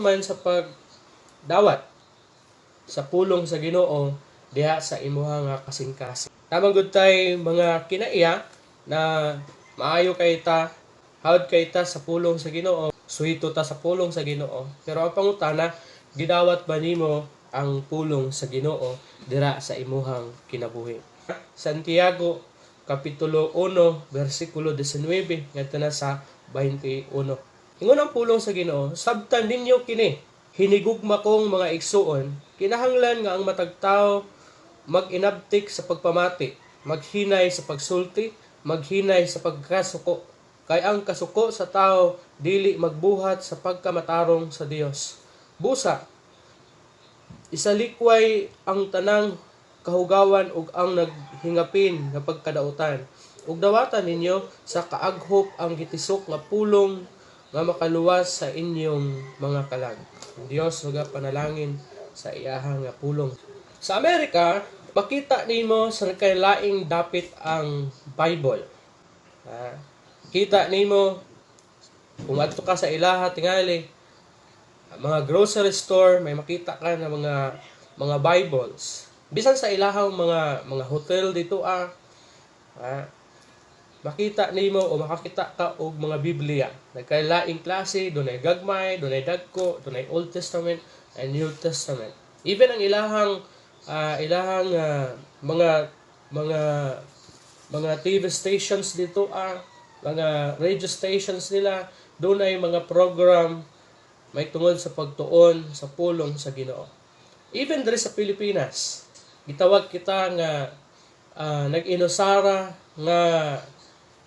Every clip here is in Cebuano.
man sa pagdawat sa pulong sa Ginoo diha sa imuha nga kasing-kasing. Tamang gud tay mga kinaiya na maayo kay ta, hawd kay ta sa pulong sa Ginoo, suhito ta sa pulong sa Ginoo. Pero ang pangutana, gidawat ba nimo ang pulong sa Ginoo dira sa imuhang kinabuhi? Santiago kapitulo 1 bersikulo 19 ngadto na sa 21. Ingon ang pulong sa Ginoo, "Sabtan ninyo kini, hinigugma kong mga igsuon, kinahanglan nga ang matag tawo mag-inabtik sa pagpamati, maghinay sa pagsulti, maghinay sa pagkasuko. Kay ang kasuko sa tao dili magbuhat sa pagkamatarong sa Dios. Busa, isalikway ang tanang kahugawan ug ang naghingapin nga pagkadautan. Ug dawatan ninyo sa kaaghop ang gitisok nga pulong nga makaluwas sa inyong mga kalag." Ang Dios nagapanalangin sa iyahang nga pulong. Sa Amerika, makita nimo sa kalaing dapit ang Bible. Kita nimo kung adto ka sa ilaha, tingali mga grocery store, may makita ka na mga Bibles. Bisan sa ilahang mga hotel dito, makita nimo o makakita ka og mga Biblia. Nagkalaing klase, dunay gagmay, dunay dagko, dunay Old Testament and New Testament. Even ang ilahang mga TV stations dito, mga radio stations nila, dunay mga program may tungod sa pagtuon sa pulong sa Ginoo. Even diri sa Pilipinas, gitawag kita nga nag-inusara nga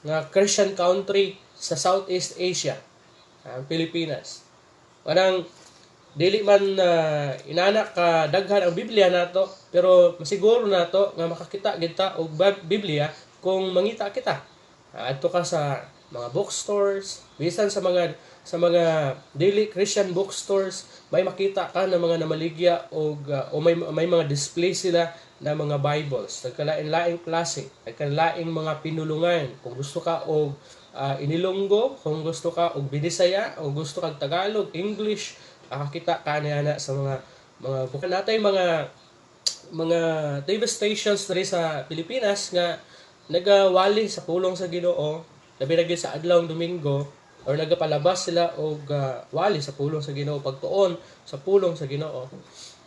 nga Christian country sa Southeast Asia, ang Pilipinas. Kanang dili man inana ka daghan ang Biblia nato, pero masiguro nato nga makakita gid ta og Biblia kung mangita kita. Adto ka sa mga bookstores, bisan sa mga dili Christian bookstores, may makita ka na mga namaligya og o may mga display sila na mga Bibles. Nagkalain-laing klase, nagkalaing mga pinulungan. Kung gusto ka og inilonggo, kung gusto ka og Binisaya, o gusto kag Tagalog, English, makakita ka niya na sa mga book. Natay mga TV stations diri sa Pilipinas nga nagawali sa pulong sa Ginoo, labi na gyud sa adlawng Domingo, or nagapalabas sila og wali sa pulong sa Ginoo, pagtuon sa pulong sa Ginoo.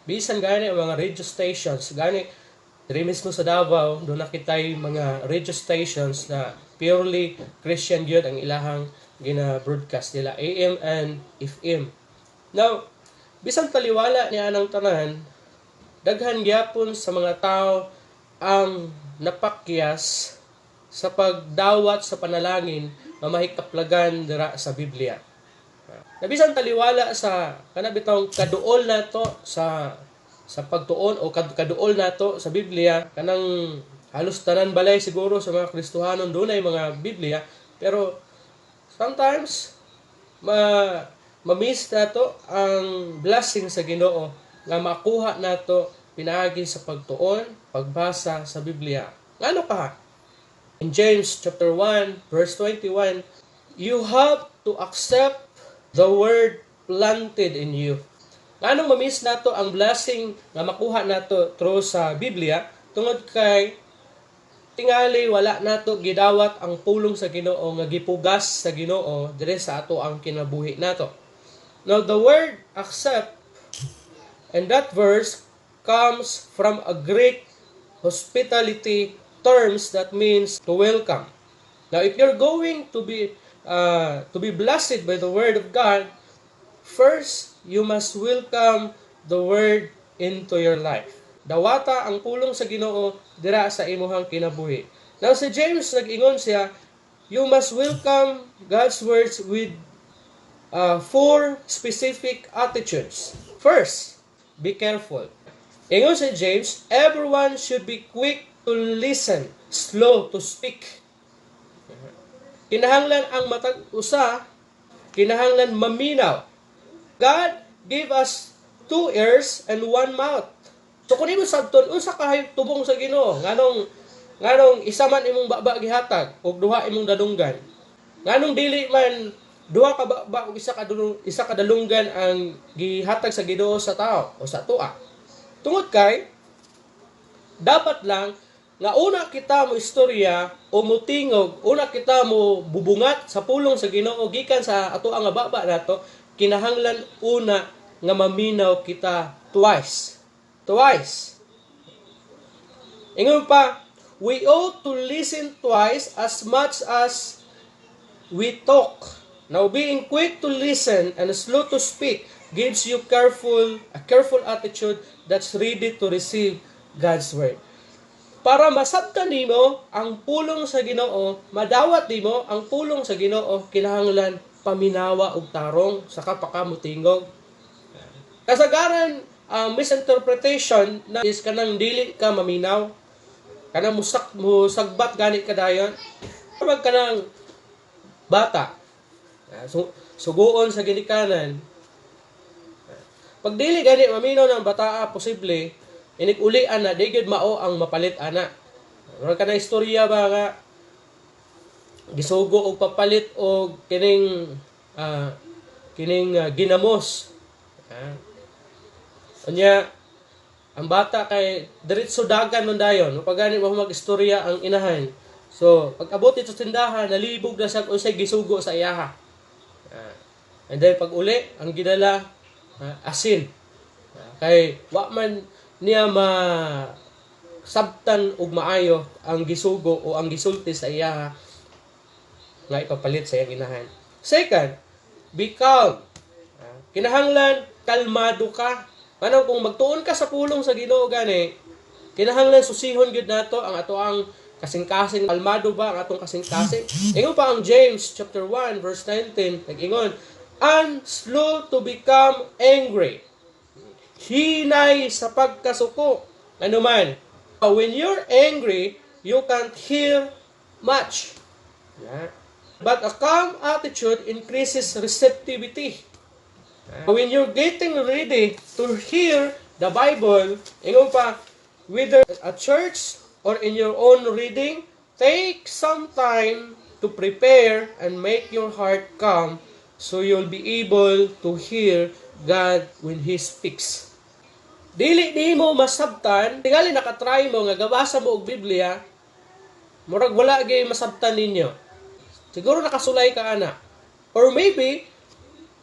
Bisan gani ang mga radio stations gani diri mismo sa Davao, duna kitay mga radio stations na purely Christian gyud ang ilahang gina-broadcast nila, AM and FM. Now, bisan taliwala niya ang tanan, daghan gyapon sa mga tao ang napakyas sa pagdawat sa panalangin nga mahikaplagan dira sa Biblia. Nabisan taliwala sa kana bitawng kaduol nato sa pagtuon o kaduol nato sa Biblia, kanang halos tanan balay siguro sa mga Kristohanon dunay mga Biblia, pero sometimes ma-miss nato ang blessing sa Ginoo nga makuha nato pinaagi sa pagtuon, pagbasa sa Biblia. Ngano ka? In James chapter 1 verse 21, you have to accept the word planted in you. Nganong ma-miss nato ang blessing nga makuha nato through sa Biblia? Tungod kay tingali wala nato gidawat ang pulong sa Ginoo nga gipugas sa Ginoo dire sa ato ang kinabuhi nato. Now, the word "accept" in that verse comes from a Greek hospitality terms that means to welcome. Now, if you're going to be blessed by the word of God, first you must welcome the word into your life. Dawata ang pulong sa Ginoo dira sa imuhang kinabuhi. Now, si James, nag-ingon siya, you must welcome God's words with four specific attitudes. First, be careful. Ingon si James, everyone should be quick to listen, slow to speak. Kinahanglan ang matag usa, kinahanglan maminaw. God gave us two ears and one mouth. So kung imo sabton, unsa kahay tubong sa Ginoo? Nganong isa man imong baba gihatag ug duha imong dadunggan? Nganong dili man Duha ka ba ug isa ka dalunggan ang gihatag sa Ginoo sa tao o sa atoa? Tungod kay dapat lang nga una kita mo istorya o mutingog, una kita mo bubungat sa pulong sa Ginoo gikan sa ato nga baba nato, kinahanglan una nga maminaw kita twice. Twice. Ingon pa, we ought to listen twice as much as we talk. Now, being quick to listen and slow to speak gives you careful a careful attitude that's ready to receive God's word. Para masabtan nimo ang pulong sa Ginoo, madawat nimo ang pulong sa Ginoo, kinahanglan paminawa og tarong saka pa ka mutingog. Kasagaran ang misinterpretation na is kanang dili ka maminaw. Kanang musagbat gani ka dayon. Mag kanang bata. Suguon sa ginikanan. Pag dili gani maminaw ng bataa, posible inig ulian na di gyud mao ang mapalit ana. Murag kanang istorya ba nga gisugo og papalit og kining ginamos. Unya ang bata kay diretso dagan man dayon, no pagani mo mag-istorya ang inahan. So, pag abot dito sa tindahan, nalibog na siya unsay gisugo sa iyaha. And then pag uli, ang gidala asin. Kay wa man niya ma sabtan og maayo ang gisugo o ang gisulti sa iyaha nga ipapalit sa iyang inahan. Second, be calm. Kinahanglan kalmado ka. Ano kung magtuon ka sa pulong sa Ginoo gani, kinahanglan susihon gyud nato ang ato ang kasing-kasing, kalmado ba ang atong kasing-kasing? Ingon pa ang James chapter 1 verse 19, nag-ingon, "And slow to become angry." Hinay sa pagkasuko. Ano man, when you're angry, you can't hear much. Yeah. But a calm attitude increases receptivity. When you're getting ready to hear the Bible, ingon pa, whether at church or in your own reading, take some time to prepare and make your heart calm so you'll be able to hear God when He speaks. Dili nimo masabtan, tingali nakatry mo nga gabasa mo og Biblia, murag wala gyud masabtan ninyo. Siguro nakasulay ka ana. Or maybe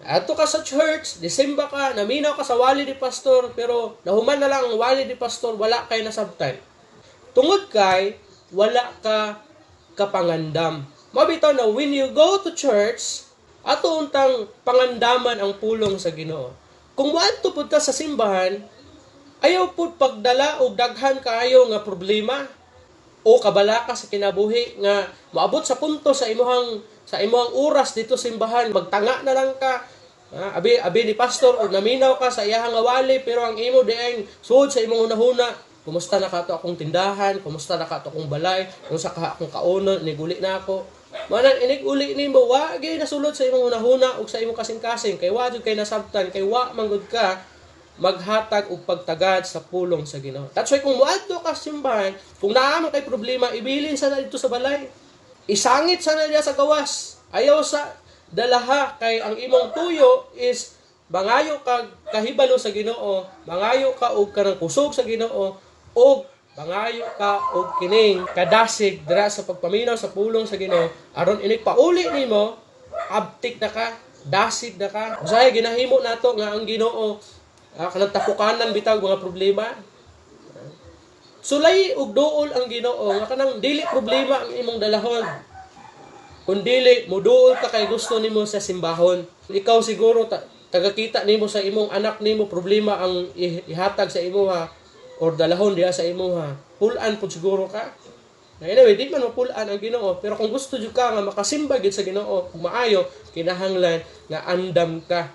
adto ka sa church, disimba ka, naminaw ka sa wali ni pastor, pero nahuman na lang ang wali ni pastor, wala kay nasabtan. Tungod kay wala ka kapangandam. Mabitaw na when you go to church, ato untang pangandaman ang pulong sa Ginoo. Kung moadto pud ka sa simbahan, ayaw pud pagdala og daghan kaayo nga problema o kabalaka sa kinabuhi nga moabot sa punto sa imuhang oras dito simbahan, magtanga na lang ka. Abi abi ni pastor or naminaw ka sa iyahang nga wali, pero ang imo dieng sud sa imong hunahuna, kumusta na kato akong tindahan, kumusta na kato akong balay, unsa ka akong kaunon, iniguli na ako. Manang inig uli nimo, wa gyud nasulod sa imong hunahuna ug sa imong kasing-kasing kay wa jud kay nasabtan, kay wa manggod ka maghatag og pagtagad sa pulong sa Ginoo. That's why kung moadto ka sa simbahan, kung naa man kay problema, ibilin sa na dito sa balay. Isangit sa na diya sa gawas. Ayaw sa dalaha kay ang imong tuyo is mangayo kag kahibalo sa Ginoo, mangayo ka og kanang kusog sa Ginoo, og mangayo ka og kining kadasig dira sa pagpaminaw sa pulong sa Ginoo aron inig pauli nimo, abtik na ka, dasig na ka. Usahay ginahimo nato nga ang Ginoo kanang tapukanan bitaw mga problema. Sulay og duol ang Ginoo nga kanang dili problema ang imong dalahon. Kung dili, muduol ka kay gusto nimo sa simbahon. Ikaw siguro tagakita nimo sa imong anak nimo, problema ang ihatag sa imuha or dalahon diha sa imuha. Pulan pud siguro ka. Na anyway, di man mapulan ang Ginoo, pero kung gusto jud ka nga makasimba gyud sa Ginoo ug maayo, kinahanglan nga andam ka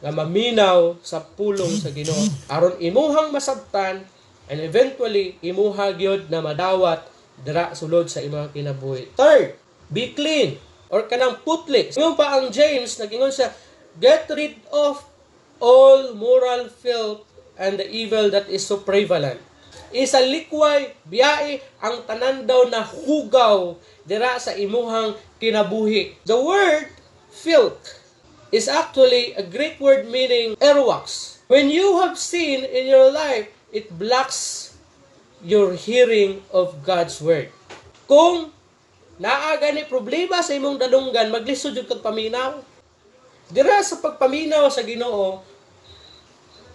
nga maminaw sa pulong sa Ginoo aron imuhang masabtan and eventually imuha gyud na madawat dira sulod sa imong kinabuhi. Third, be clean or kanang putli. Ingon pa ang James, nag-ingon siya, "Get rid of all moral filth and the evil that is so prevalent." Isalikway, biyae ang tanan daw na hugaw dira sa imuhang kinabuhi. The word Filth is actually a Greek word meaning earwax. When you have sin in your life, it blocks your hearing of God's word. Kung naa gani problema sa imong dalunggan, maglisod jud kag paminaw. Dira sa pagpaminaw sa Ginoo,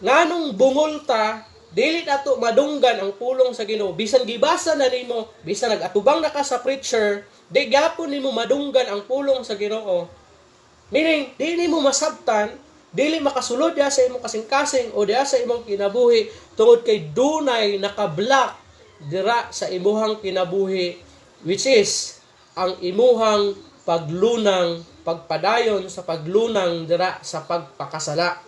nganong bungol ta, dili nato madunggan ang pulong sa Ginoo. Bisan gibasa na nimo, bisan nag-atubang na ka sa preacher, di gyapon nimo madunggan ang pulong sa Ginoo. Meaning, di nimo masabtan, dili makasulod diha sa imong kasing-kasing o diha sa imong kinabuhi tungod kay dunay naka-block dira sa imuhang kinabuhi, which is ang imuhang paglunang, pagpadayon sa paglunang dira sa pagpakasala.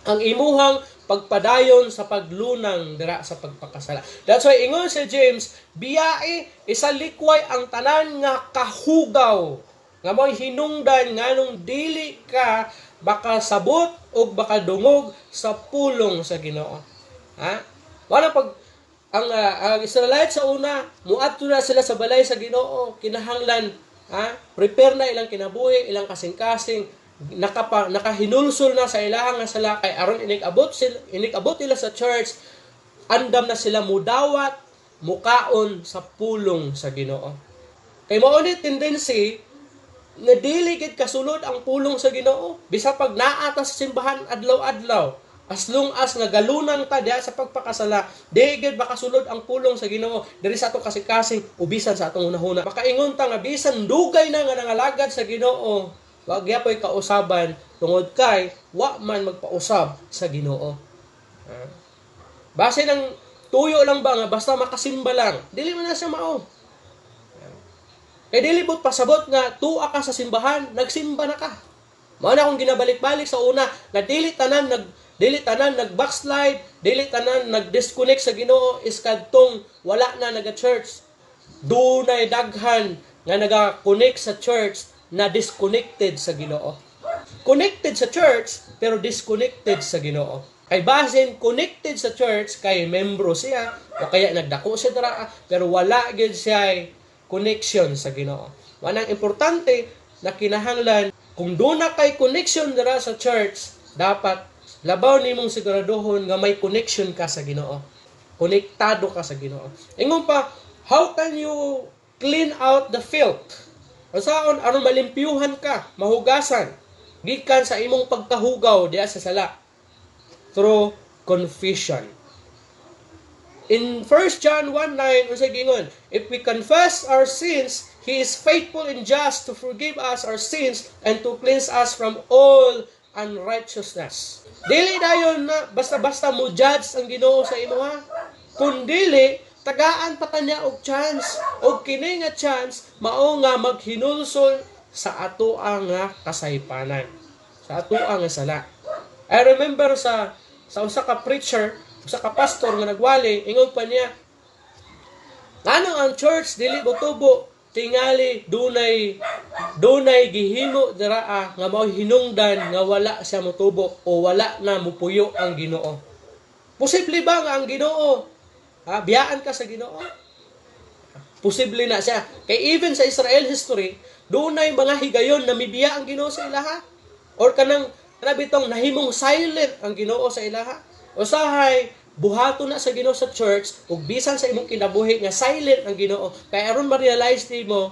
Ang imuhang pagpadayon sa paglunang dira sa pagpakasala. That's why ingon si James, biyae, isalikway ang tanan nga kahugaw nga mo'y hinungdan nganong dili ka makasabot o makadungog sa pulong sa Ginoo. Ha? Wala pag ang Israelite sa una, muadto na sila sa balay sa Ginoo, kinahanglan, ha, prepare na ilang kinabuhi, ilang kasing-kasing, nakahinulsol na sa ilahang nga sala kay aron inig abot nila sa church, andam na sila mudawat, mukaon sa pulong sa Ginoo. Kay mao ni tendency nga dili gid kasulod ang pulong sa Ginoo bisa pag naa ta sa simbahan adlaw-adlaw. As long as nga galunang ta diha sa pagpakasala, di gid makasulod ang pulong sa Ginoo diri sa atong kasing-kasing o bisan sa atong hunahuna. Makaingon ta nga bisan dugay na nga nangalagad sa Ginoo, wa gyapoy kausaban tungod kay wa man magpausab sa Ginoo. Ah. Base ng tuyo lang ba nga basta makasimba lang, dili man na siya mao. Kay dili bot pasabot nga tuwa ka sa simbahan, nagsimba na ka. Mao na akong ginabalik-balik sa una nga dili tanan nag backslide, dili tanan nag-disconnect sa Ginoo is kadtong wala na naga-church. Dunay daghan nga naga-connect sa church na disconnected sa Ginoo. Connected sa church pero disconnected sa Ginoo. Kay basin connected sa church kay membro siya o kaya nagdako siya dira, pero wala gyud siya connection sa Ginoo. Wanang importante na kinahanglan, kung duna kay connection dira sa church, dapat labaw nimong siguraduhon nga may connection ka sa Ginoo. Konektado ka sa Ginoo. Ingon pa, how can you clean out the filth? Unsaon aron malimpyuhan ka, mahugasan gikan sa imong pagkahugaw diha sa sala? Through confession. In 1 John 1:9, unsay giingon? "If we confess our sins, He is faithful and just to forgive us our sins and to cleanse us from all unrighteousness." Dili dayon na basta-basta mo judge ang Ginoo sa imo ha. Kung dili, tagaan pa ta niya og chance. Og kini nga chance mao nga maghinulsol sa atoa nga kasaypanan, sa atoa nga sala. I remember sa usa ka preacher, usa ka pastor nga nagwali, ingon pa niya, ngano ang church dili motubo? Tingali dunay gihimo diraa nga mao hinungdan nga wala siya motubo o wala na mupuyo ang Ginoo. Posible ba nga ang Ginoo, ha, biyaan ka sa Ginoo? Posible na siya. Kay even sa Israel history, dunay mga higayon na mibiya ang Ginoo sa ilaha. Or kanang kanabitong nahimong silent ang Ginoo sa ilaha. Usahay buhaton na sa Ginoo sa church ug bisan sa imong kinabuhi nga silent ang Ginoo kay aron ma-realize nimo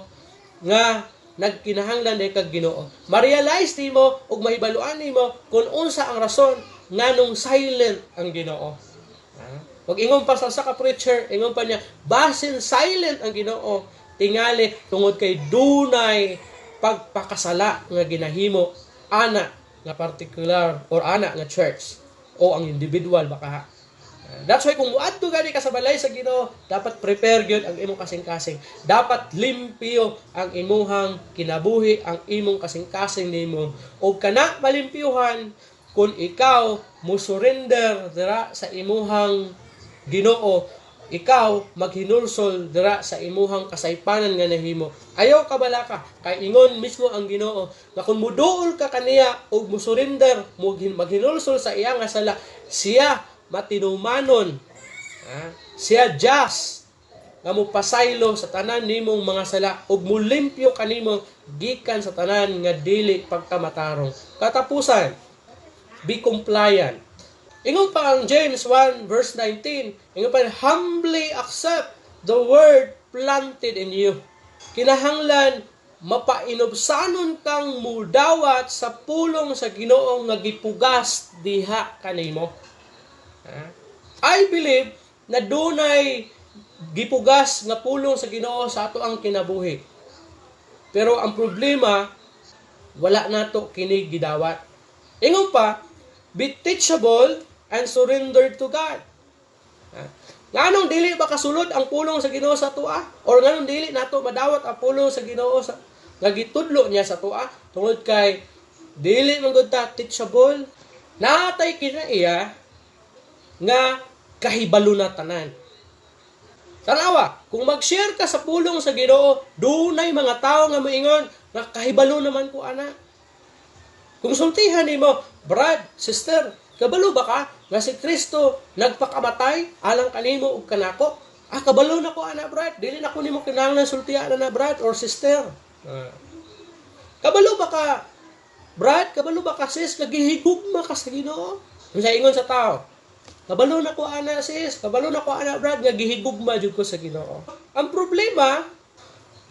nga nagkinahanglan di kag Ginoo. Ma-realize nimo ug mahibaluan nimo kung unsa ang rason nganong silent ang Ginoo. Ha? Wag ingon pa sa ka preacher, ingon pa niya, basin silent ang Ginoo, tingali tungod kay dunay pagpakasala nga ginahimo ana nga particular or ana nga church o ang individual baka ha. That's why kung muadto gani ka sa balay sa Ginoo, dapat prepare gyud ang imong kasing-kasing. Dapat limpyo ang imuhang kinabuhi, ang imong kasing-kasing nimo. Og kana malimpyuhan kung ikaw mo surrender dira sa imuhang Ginoo, ikaw maghinulsol dira sa imuhang kasaypanan nga nahimo. Ayaw ka balaka kay ingon mismo ang Ginoo nga kung muduol ka kaniya ug mo surrender, mo maghinulsol sa iya nga sala, siya matinumanon. Ha? Siya just. nga mopasaylo sa tanan nimong mga sala ug mulimpyo kanimo gikan sa tanan nga dili pagkamatarong. Katapusan, be compliant. Ingon pa ang James 1 verse 19, ingon pa, "Humbly accept the word planted in you." Kinahanglan mapainubsanon kang mudawat sa pulong sa Ginoo nga gipugas diha kanimo. Ha? I believe na dunay gipugas nga pulong sa Ginoo sa ato ang kinabuhi. Pero ang problema, wala nato kini gidawat. Ingon pa, be teachable and surrender to God. Ha? Nganong dili ba kasulod ang pulong sa Ginoo sa atoa? Or nganong dili nato madawat ang pulong sa Ginoo sa nga gitudlo niya sa atoa? Tungod kay dili man gud ta teachable. Natay kinaiya nga kahibalo na tanan. Tanawa, kung mag-share ka sa pulong sa Ginoo, dunay mga tao nga moingon nga kahibalo naman ko ana. Kung sultihan nimo, "Brad, sister, kabalo ba ka nga si Kristo nagpakamatay alang kanimo ug kanako?" "Ah, kabalo na ko ana, brad. Dili na ko nimo kinahanglan sultihan na, brad or sister." Ah. "Kabalo ba ka, brad? Kabalo ba ka, sis, nga gihigugma ka sa Ginoo?" Unsa ingon sa tao? "Kabalo na ko ana, sis, kabalo na ko ana, brad, nga gihigugma jud ko sa Ginoo." Ang problema,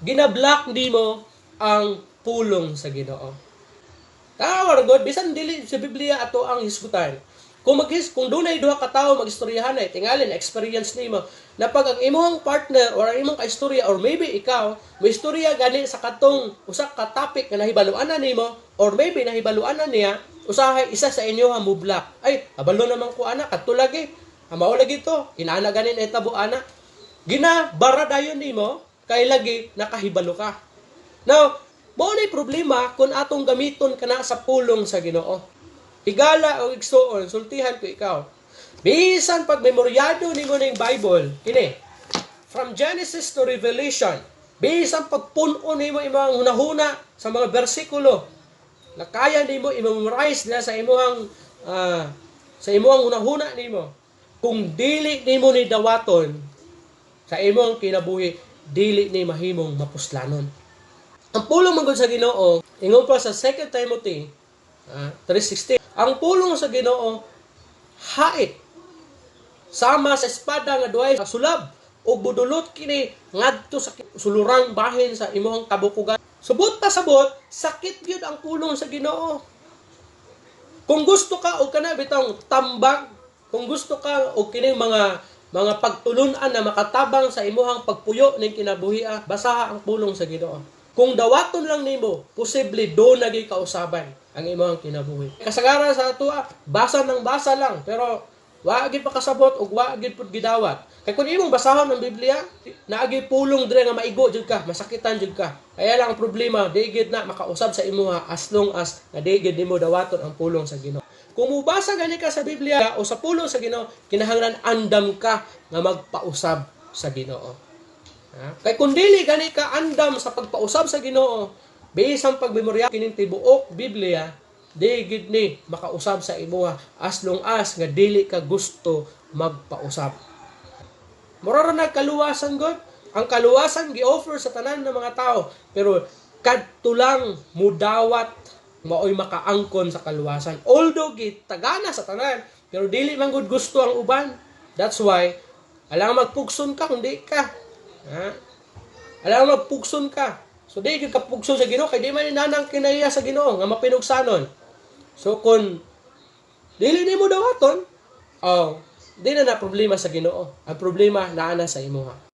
ginablock nimo ang pulong sa Ginoo. Tama God, bisan dili sa Biblia ato ang hisgutan. Kung dunay duha ka tawo magistoryahan ay tingali na experience nimo na pag ang imong partner or ang imong kaistorya or maybe ikaw mo istorya gani sa katong usa ka topic nga nahibaluan na nimo or maybe nahibaluan na niya, usahay isa sa inyo ha mo block. "Ay, kabalo naman ko ana, kadto lagi. Ah, mao lagi to. Inana ganin ay tabo ana." Gina bara dayon nimo kay lagi nakahibalo ka. Now, mao na problema kung atong gamiton kana sa pulong sa Ginoo. Higala o igsuon, sultihan ko ikaw. Bisan pag memoryado nimo ning Bible, kini, from Genesis to Revelation, bisan pagpun-o nimo imong hunahuna sa mga bersikulo, na kaya nimo i-memorize na sa imong hunahuna nimo, kung dili nimo ni dawaton sa imong kinabuhi, dili ni mahimong mapuslanon. Ang pulong man gud sa Ginoo, ingon pa sa 2 Timothy 3:16, ang pulong sa Ginoo hait sama sa espada nga duhay sulab ug budulot kini ngadto sa sulurang bahin sa imong kabukugan. Subot pa sabot, sakit gyud ang pulong sa Ginoo. Kung gusto ka og kana bitong tambag, kung gusto ka og kining mga pagtulunan na makatabang sa imuhang pagpuyo ning kinabuhi, basaha ang pulong sa Ginoo. Kung dawaton lang nimo, posible do na gyud kausaban ang imong kinabuhi. Kasagaran sa atoa, basa ng basa lang, pero wa gyud pakasabot ug wa gyud pud gidawat. Kay kung imong basahon ang Biblia, naagi pulong dire nga maigo jud ka, masakitan jud ka. Kaya lang ang problema, di gyud na makausab sa imuha as long as nga di gyud nimo dawaton ang pulong sa Ginoo. Kung mubasa gani ka sa Biblia o sa pulong sa Ginoo, kinahanglan andam ka nga magpausab sa Ginoo. Ha? Kay kung dili gani ka andam sa pagpausab sa Ginoo, bisan pagmemorya kining tibuok Biblia, di gid ni makausab sa imuha as long as nga dili ka gusto magpausab. Mura ra na kaluwasan god. Ang kaluwasan gi-offer sa tanan ng mga tao, pero kadto lang mudawat maoy makaangkon sa kaluwasan. Although gitagana sa tanan, pero dili man gud gusto ang uban. That's why alang magpugson ka kung di ka. Ha? Alang magpugson ka. So di gyud ka pugson sa Ginoo kay di man inanang kinaiya sa Ginoo nga mapinugsanon. So kung dili nimo dawaton, oh, di na na problema sa Ginoo. Ang problema naa na sa imuha.